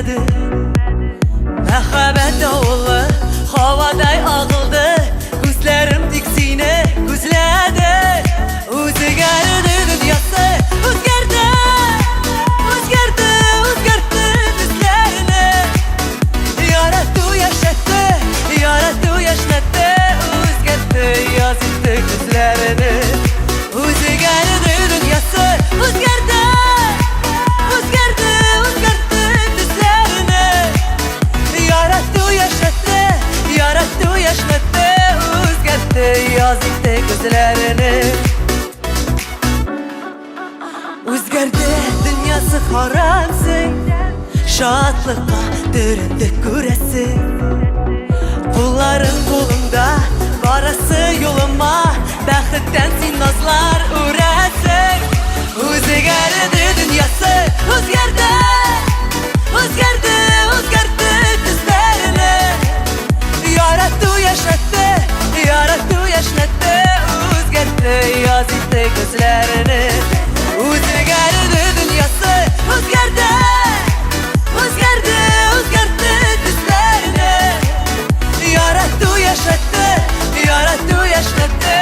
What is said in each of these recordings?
күренмәде. Мәхәббәт давылы һавадай агылды, күзләрем тик сине күзләде. Үзгәрде дөньясы, үзгәрде, үзгәрде, үзгәртте төсләрне. Ярату яшәтте, ярату яшьнәтте, үзгәртте, яз итте күзләрне. Үзгәрде дөньясы, үзгәрде, үзгәрде, үзгәртте төсләрне. Ярату яшәтте, ярату яшьнәтте, үзгәртте, яз итте күзләрне. Үзгәрде дөньясы харамсың, шатлыкка төренде күрәсең. Кулларың кулымда, барасы юлыма, бәхеттән син назлар үрәсең. Үзгәрде дөньясы, үзгәрде, үзгәрде, үзгәртте төсләрне. Ярату яшәтте, ярату яшьнәтте, үзгәртте, яз итте күзләрне. Үзгәрде дөньясы, үзгәрде, үзгәрде, үзгәртте төсләрне. Ярату яшәтте, ярату яшьнәтте,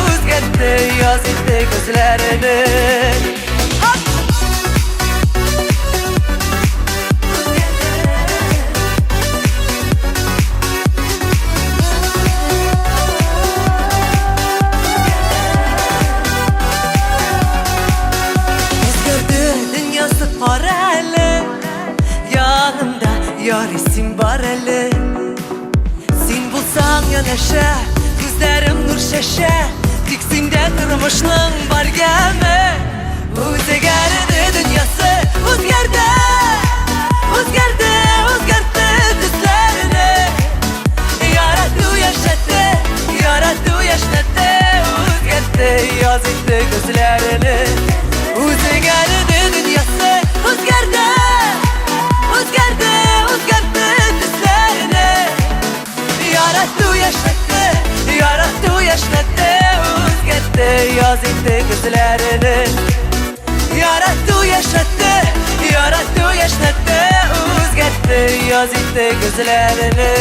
үзгәртте, яз итте күзләрне. Хоп! Үзгәрде дөньясы кара әле, янымда ярый син бар әле. Син булсаң янәшә, күзләрем нур чәчә, тик синдә тормышның бар яме. Үзгәрде дөньясы, үзгәрде, үзгәрде, үзгәртте төсләрне. Ярату яшәтте, ярату яшьнәтте, үзгәртте, яз итте күзләрне. Үзгәрде дөньясы, үзгәрде, үзгәрде, үзгәртте төсләрне. Ярату яшәтте, ярату яшьнәтте, үзгәртте, яз итте күзләрне. Ярату яшәтте, ярату яшьнәтте, үзгәртте, яз итте күзләрне.